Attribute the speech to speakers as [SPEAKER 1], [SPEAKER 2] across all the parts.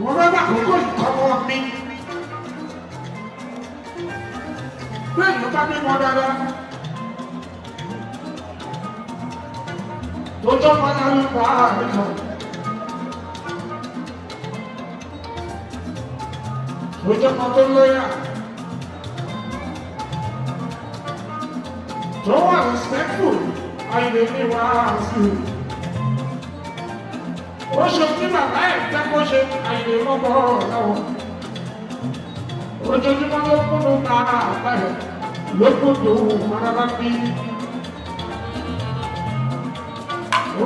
[SPEAKER 1] Wọ́n bá bàkókò ìkọ́mọ́ mi. Bẹ́ẹ̀ ló bá bímọ dáadáa. Tó jọ́ máa ń bá àríkàn. Tó jọ́ máa tó lóyà. Tó wà respectful, àìlè ní wàásù. Ó ṣe tí bàbá ẹ̀ fẹ́ kó ṣe àìlè mọ́bọ̀ lọ́wọ́. Ojoojúmọ́ ló kúndùn ká àbáyọ̀ ló kúndùn maraba bí.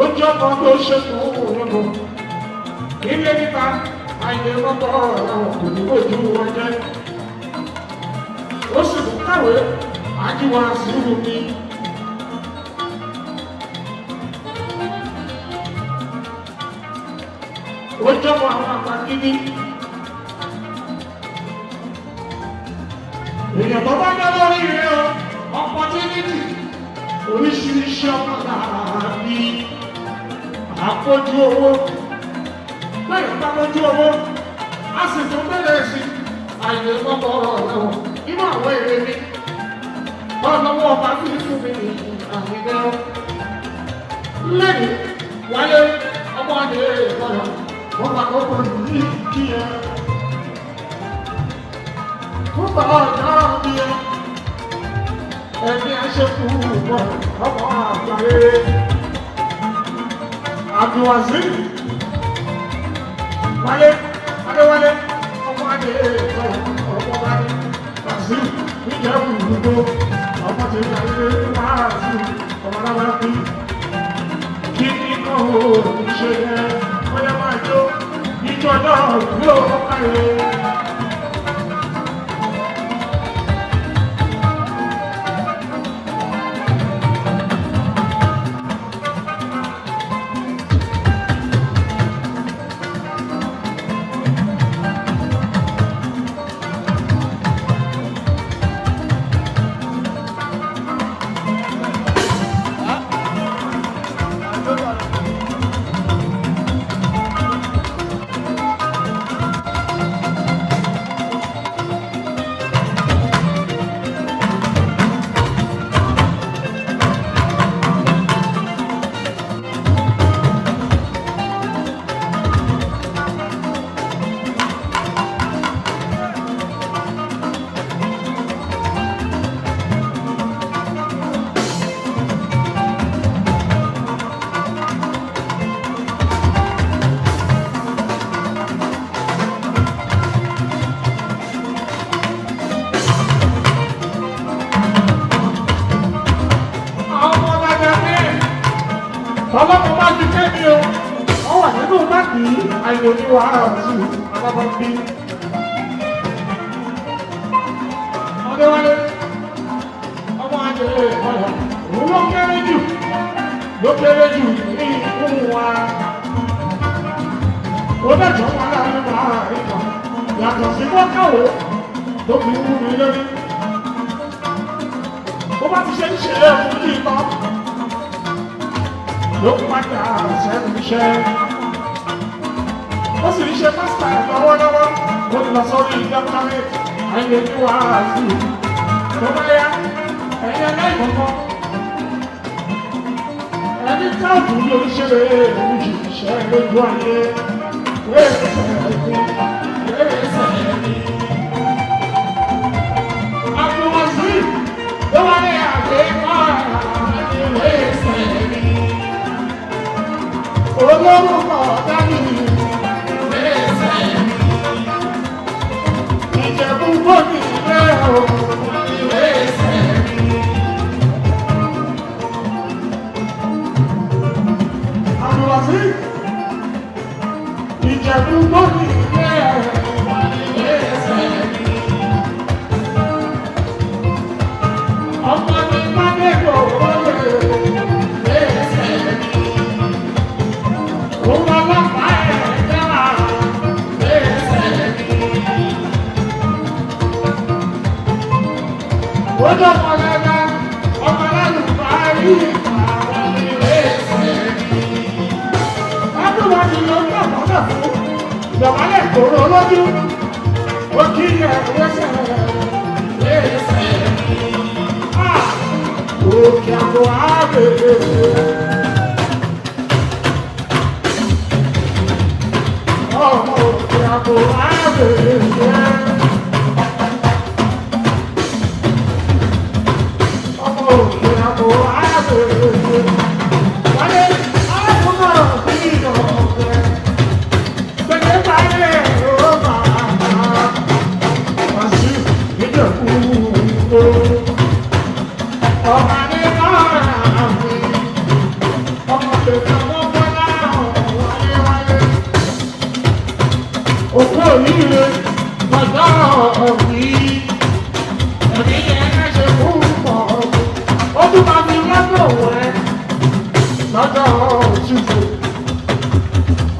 [SPEAKER 1] Ojú ọmọ tó ṣe fún òyìnbó. Ilé níta àìlè mọ́bọ̀ lọ́wọ́ kò ní ojú wọn jẹ́. Ó sì tún kàwé àjíwá sùúrù mi. Ó jọmọ àwọn àgbà gidi. Èèyàn tó bá jẹ́ lórí rẹ̀ o, opportunity oríṣiríṣi ọmọ làbí àpójú owó. Lẹ́yìn bá mójú owó, a sì tún bẹ̀rẹ̀ sí àyè mọ́kọ̀ ọ̀rọ̀ lẹ́wọ̀n nínú àwọn èrè mi. Ọlọ́wọ́ ọba fi fún mi ní àyìnbẹ́. Lẹ́yìn wáyé ọmọ àdé ìkọlọ̀, wọ́n pa kókó yìí kí ẹ. Púpọ̀ ọjọ́ bí ẹ. Ẹni aṣẹ́kù bọ̀ ọmọ àgbáyé. Abdulwazeez Wálé Adéwálé ọmọ àdé ìkọlọ̀ ọmọ wálé. Wazir níjẹ̀bú gbogbo ọmọ tí ń ayé wáàzù ọmọ náà bí. Kí ni kò ṣe yẹ bóyá máa jó ìjọ náà yóò káyé. Àwọn ọmọ dada bẹ́ẹ̀ ọlọ́mọ bá ti kẹ́mi o, wọ́n wà nínú báàgì àìlè ní wàhálà àbábọ̀ bí. Adéwálé ọmọ àjẹlé ìkọlà òun ló kéré jù ní ikú wa. Ó dẹ̀jọ́ wọn láàrin máa rí kan yàtọ̀ sí wọ́kàwé tó fi wú mi lórí. Bó bá ti ṣe ń ṣe é fún yìí tán ló padà sẹ́nu iṣẹ́. Ó sì ń ṣe pásítà lọ́wọ́lọ́wọ́. Ó ti lọ sórí dọ́kítọ́rẹ́tì ayé ní wàhálà. Tó bá yá, ẹ̀yin aláìmọ̀kan. Ẹni táàbù ló ń ṣe èwùjì iṣẹ́ lójú ayé. Wéèsẹ̀ mi. Abdulwazeez ló wá ní àgbékọ́ wéèsẹ̀ mi. Olórúkọ dání wéèsẹ̀ mi. Ìjẹ̀bú gbòdì ilé o wéèsẹ̀ mi. Abdulwazeez Ìjẹ̀bú gbòdì ilé o wéèsẹ̀ mi. Ọmọ mi má dé gbòòrò wéèsẹ̀ mi. Òun ọlọ́pàá ẹ̀ dára wéèsẹ̀ mi. Ojú ọmọ dada, ọmọ alálùbárí àwọn ilé ẹsẹ̀ mi. Abdulwasi ló ń gbà mọ́tò fún. Dọ̀bálẹ̀ kòrò lójú, ó kí ẹ wẹ́sẹ̀ lẹ́sẹ̀. Òkè àbò àbèrè. Ọmọ òkè àbò àbèrè. Ọmọ òkè àbò àbèrè. Wálé alákùnrin bí ọ̀gbẹ́. Gbẹ̀gbẹ̀ balẹ̀ ó bàbá. Wàsíù níjẹ̀kú ó. Ọba ní náírà mi, ọmọ tèmi ọmọ bọ́lá wáyé wáyé. Òkú òyìnbó ọjọ́ òbí, ẹ̀mí yẹn ká ṣe fún pọ̀. Ó tún máa fi lọ́dọ̀ wẹ̀ lọ́jọ́ òtútù.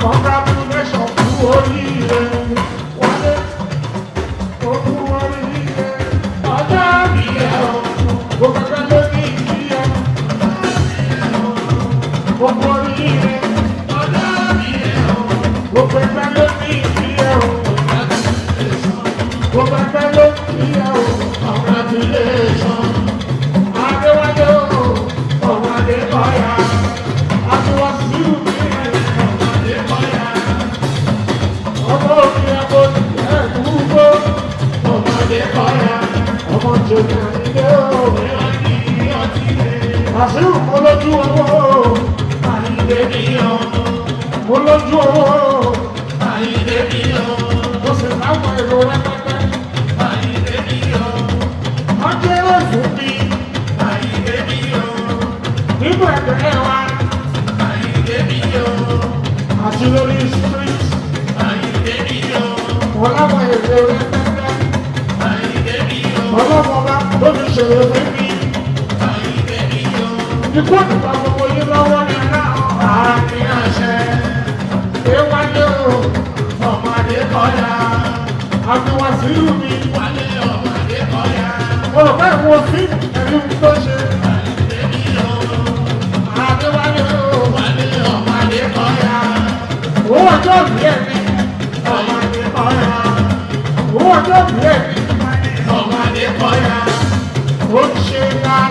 [SPEAKER 1] Congratulations kú oríire wálé. Òkú oríire ọjọ́ mi ẹ̀ ọ́. Gbogbo ẹgbẹ́ ló ní ìdí ẹ̀. Gbogbo oríire ọjọ́ mi ẹ̀ ọ́. Gbogbo ẹgbẹ́ ló ní ìdí ẹ̀ o. Gbogbo ẹgbẹ́ ló ní ìdí ẹ̀ o. Congratulations. Adéwálé o, ọmọ Adékọ́yà. Àtiwọ́sí mi, ọmọ Adékọ́yà. Ọmọ òkè àbò ẹ̀dúgbò, ọmọ Adékọ́yà. Ọmọ jòjò ilé o. Wàsíù mo lójú owó. Mo lójú owó. Mo sì láwọn èrò rẹpẹtẹ. Wọ́n jẹ́rọ fún mi nínú ẹgbẹ́ wa àti lórí street. Mo láwọn èrò rẹpẹtẹ. Ọlọ́mọba ló fi ṣòro fún mi. Ikú òdìbò gbogbo yín lọ́wọ́ ní àmì àṣẹ. Ewájú o, ọmọ Adékọ́yà. Àfiwàsíù mi. Mo rò pé ìwọ sí ẹ̀rí tó ṣe. Adéwálé o, ọmọ Adékọ́yà. Owó ọjọ́ òbí ẹ̀ mi. Ọmọ Adékọ́yà. Owó ọjọ́ òbí ẹ̀ mi. Ọmọ Adékọ́yà. Ó ń ṣe dáadáa.